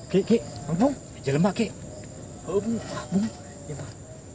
Ki, ki, Bung, jelema ki. Heuh, Bung. Ah, Bung. Ieu mah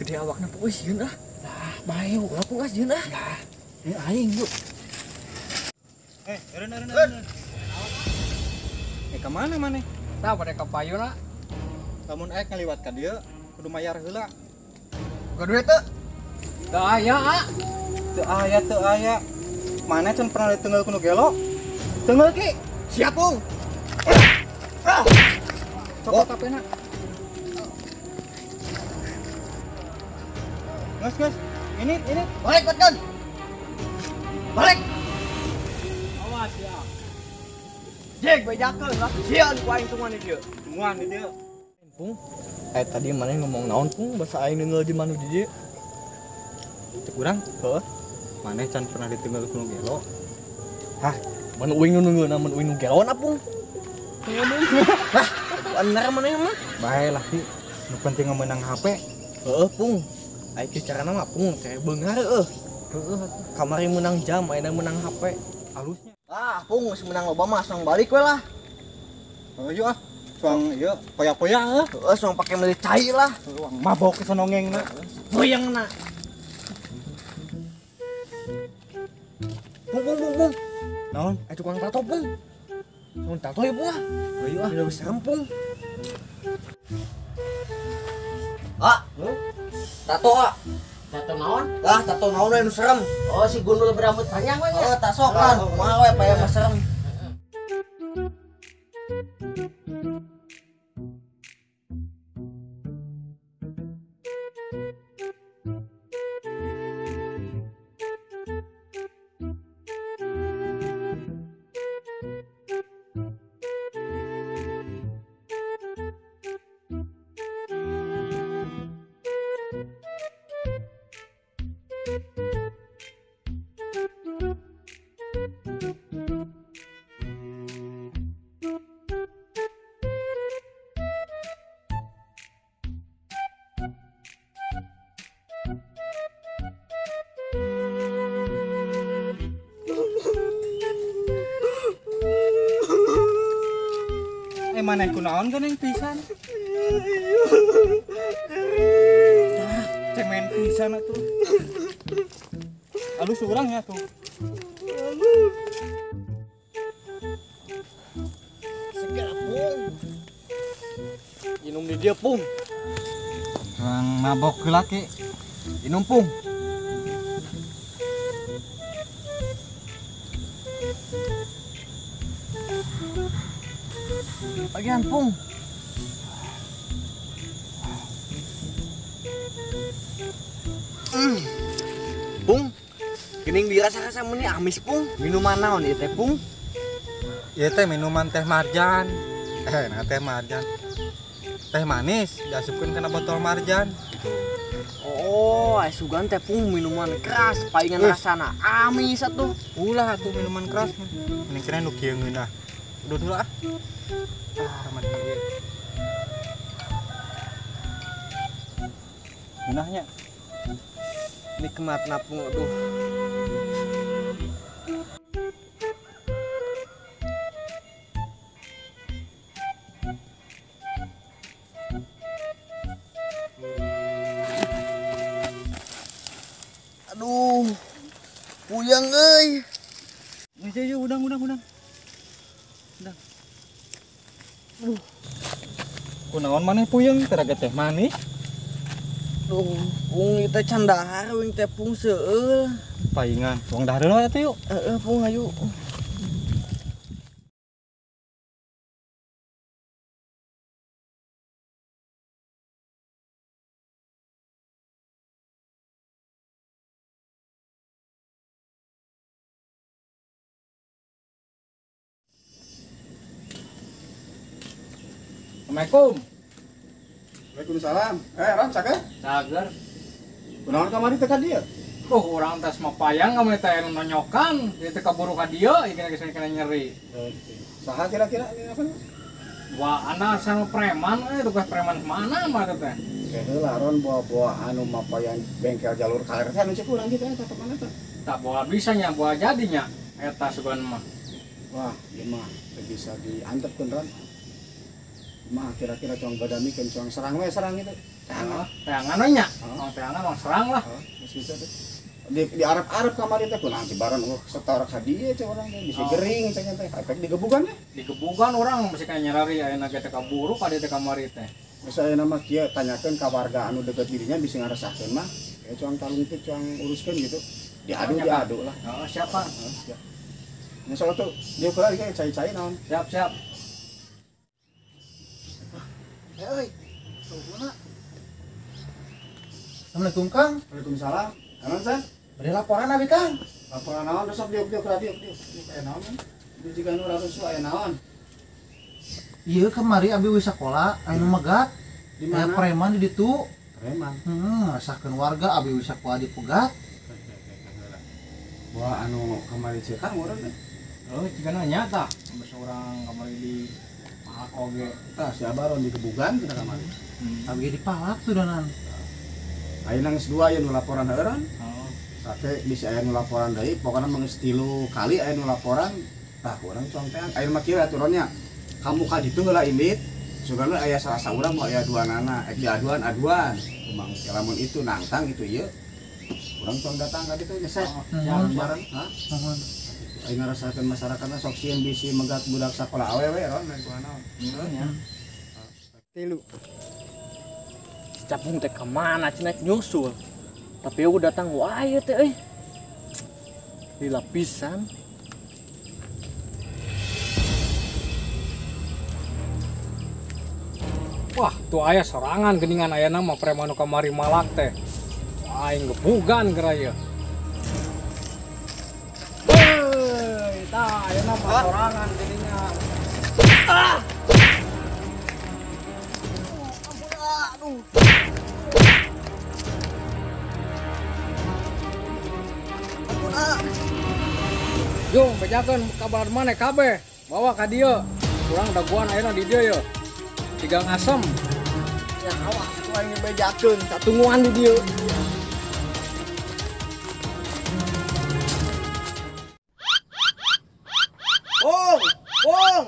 gede awakna poe sieun ah. Lah, bae ulah Bung ah sieun ah. Lah, ini aing yuk. Eureun eureun eureun. Ka mana maneh? Tah pada ka payuna. Lamun aek ngaliwat ka dieu kudu mayar heula. Boga duit teu? Teu aya, ah. Teu aya, teu aya. Mana can pernah ditenggel ku nu gelo? Tenggel ki. Siap, Bung. Ah. Cokot apena. Gas, gas. Ini, ini. Balik, Batkan. Balik. Awas ya. Jek bejakeun lah. Sieun ku aing tungguan di dieu. Tungguan di dieu. Pung. Tadi maneh ngomong naon, Pung? Basa aing neunggeul di manu di dieu. Cek urang? Heuh. Maneh can pernah ditenggel ku nu gelo? Hah, mun uing nu neunggeulna mun uing nu gelona, Pung. Lah, bener maneh mah. Bae lah, Ki. Nu penting menang HP. Heuh, Pung. Ai kieu carana mah, Pung, teh beunghar heueuh. Heueuh kamari menang jam, ayeuna menang HP. Alusnya. Ah, Pung geus menang loba mah soang balik we lah. Heuh yuk ah. Soang ieu poya-poya heuh. Heueuh soang pake meuli cai lah. Heueuh mabok ke sonongengna. Goyangna. Pung, pung, pung, pung. Naon? Tukang tato, Pung. Tukang tato ya, Pung ah. Heuh yuk ah. Udah serem, Pung. Ah, tato ah. Tato naon? Lah, tato naon we nu serem. Oh, si gundul berambut panjang we nya. Oh, tak sok kan. Kumaha we paya mah serem. Maneh kunaon geuning pisan? Ah, cemen pisan atuh. Alus urang ya tuh. Segar, Pung. Minum di dia, Pung. Urang mabok heula ki. Minum, Pung. Bagian, Pung. Pung, gening dirasa-rasa meni amis, Pung. Minuman naon ieu teh, Pung? Ieu teh minuman teh marjan. Nah teh marjan. Teh manis diasupkeun kana botol marjan. Oh, asugan teh, Pung, minuman keras, palingan rasana amis atuh. Ulah atuh minuman keras. Mending kena nu kieu ngeunah. Udah dulu ah. Ah, mati ieu. Ngeunahnya. Nikmat napung aduh. Aduh. Puyeng euy. Geus yeuh udang udang udang. Udang. Kunaon maneh puyeng teh teh manis? Duh, Pung ieu teh can dahar wing teh Pung seueul. Paingan, tuang dahar heula atuh yuk. Heeh, Pung ayo. Assalamualaikum. Waalaikumsalam. Ram saker? Sager. Kunaon kamari teh ka dieu? Oh, urang tas mapayang kamari teh anu nonyokan, ieu teh kaburu ka dieu, ieu geus kena nyeri. Saha kira-kira apa? Wah, ana sama preman tugas preman mana mah teh? Keheula ron bawa-bawa anu mapayan bengkel jalur kaler teh anu cek urang kitu eta mana teh? Tak bola bisa nya, bola jadinya eta sugan mah. Wah, ieu mah teu bisa diantepkeun ron. Mah kira-kira cuang badamikeun cuang serang we serang itu. Teangan we nya. Oh, teangan mah serang lah. Geus kitu teh. Di Arab-Arab kamari teh kunaon cibaran setor ka dieu cek urang teh bisa gering cek teh. Efek digebugan teh. Digebugan urang bisi kana nyerari ayeuna ge teh kaburu ka dieu teh kamari teh. Geus ayeuna mah kieu tanyakeun ka warga anu deukeut dirinya bisa ngarasakeun mah. Kayak cuang talungtik cuang uruskeun gitu. Diadu lah. Heeh, siapa? Heeh, siap. Nya soal tuh dieu kula ge cai-cai naon. Siap, siap. Euy. Assalamualaikum Kang. Waalaikumsalam. Naon San? Beri laporan abi Kang. Laporan naon sok diuk-diuk lah diuk-diuk. Aya naon kan? Di jiga nu rarusuh aya naon? Ieu kemari abi wis sakola aya nu megat. Di mana? Aya preman di ditu. Preman. Heeh, ngarasakeun warga abi wis sakola dipegat. Wah anu kamari ceuk Kang urang teh. Oh, jigana nya tah. Geus urang kamari di palak oge. Tah si Abaron digebugan cenah kamari. Abi dipalak sudanan. Ayeuna geus dua aya nu laporan heureun. Oh. Sate bisa aya nu laporan deui, pokona mah geus 3 kali aya nu laporan, tah urang contean. Ayeuna mah kieu aturannya. Kamu ka ditu heula indit, sugana aya salah saurang mau aya duanana, ek diaduan-aduan. Kumaha lamun itu nangtang itu ieu. Urang cong datang ka ditu nyesek. Bareng-bareng, ha? Nuhun. Ayeuna ngarasakeun masyarakatna sok sieun bisi megat budak sakola awewe ron lain kunaon. Nya. Tilu. Si Capung teh kemana cenah nyusul. Tapi aku datang wae teh euy. Lila pisan. Wah, tuh aya sorangan geuningan ayeuna mah preman nu kamari malak teh. Aing gebugan geura ieu. Heuy, tah ayeuna mah sorangan geuningan. Ah! Ampun, aduh. Ampun, ah. Jung, bejakeun kabar maneh kabeh. Bawa ka dieu. Urang daguan ayeuna di dieu ye. Tigang asem. Ya awas ku aing bejakeun, satungguan di dieu. Pung, pung,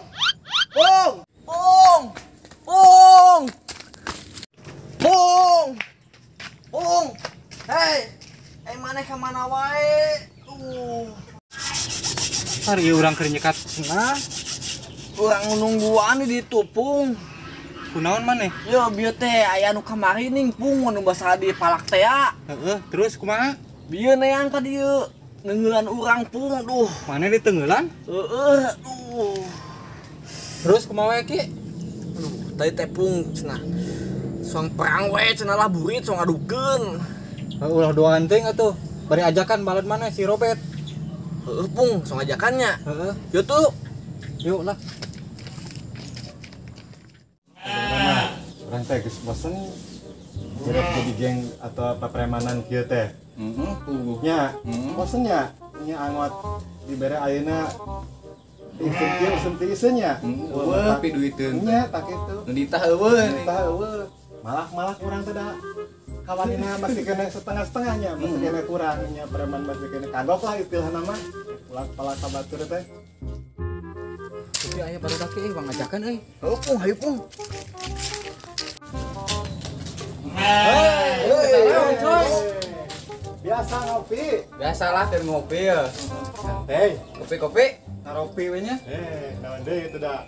pung, pung, pung, pung, pung. Hei, maneh ka mana wae? Hari ieu urang keur nyekat cenah. Urang nungguan di ditu, Pung. Kunaon maneh? Yo bieu teh aya nu kamari ning Pung nu basa di palak teh ya. Heeh, terus kumaha? Bieu neang ka dieu. Nengeulan urang Pung, duh. Maneh ditenggeulan? Heeh, duh. Terus kumaha we ki? Aduh, tadi teh Pung cenah. Suang perang we cenah lah burit suang adukeun. Ulah doan teuing atuh. Bari ajakan balad mana si Robert. Heeh, Pung, suang ajakannya. Heeh. Yo tuh. Yuk lah. Urang teh geus bosen jadi geng atau papremanan kieu teh. Heeh, nya, bosen nya, nya angot dibere ayeuna usum kieu usum tiiseun nya. Eueuh pi duiteun. Nya tak kitu. Nu ditah eueuh. Ditah eueuh. Malak-malak urang teh da kawanina masih kena setengah-setengahnya, masih kena kurang nya preman masih kena kagok lah istilahna mah. Pulak-palak ka batur teh. Tapi aya barudak euy bang ajakan euy. Heuh, Pung, hayu Pung. Hei, biasa ngopi. Biasalah keur ngopi ya. Santai. Kopi-kopi, ngaropi we nya. Naon deui itu da.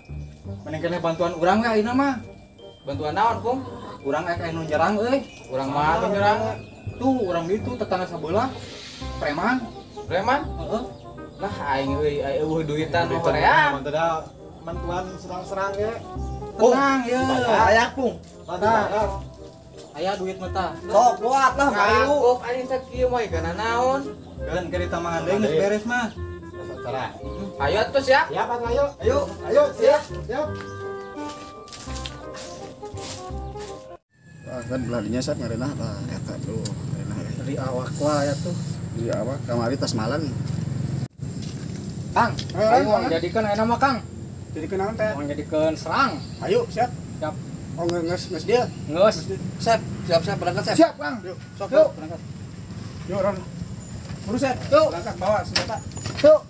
Mending kena bantuan urang we ayeuna mah. Bantuan naon, Pung? Urang aya nu nyerang euy. Urang mah nu nyerang. Tuh, urang ditu tetangga sabelah. Preman. Preman? Heeh. Lah aing euy eueuh duitan mah hoream. Mun teh da bantuan serang-serang ge. Tenang ye. Aya Pung. Tah. Aya duit mah tah. Sok buat lah mari lu. Kagok anjing sakieu mah kana naon. Keun keur ditamangan deui geus beres mah. Ayo atuh siap. Siap atuh ayo. Ayo, ayo siap, siap. Wah, kan beladinya sat ngarenah tah eta tuh, ngarenah. Dari awak wae atuh. Di awak kamari tas malan. Kang, ayo urang jadikeun ayeuna mah Kang. Jadikeun naon teh? Urang jadikeun serang. Ayo, siap. Siap. Oh, ngeus dia. Ngeus. Sep, siap-siap berangkat, Sep. Siap, Kang. Yuk, sok Yuk. berangkat. Yuk, Ron. Buru, Sep. Yuk. Berangkat bawa senjata. Yuk.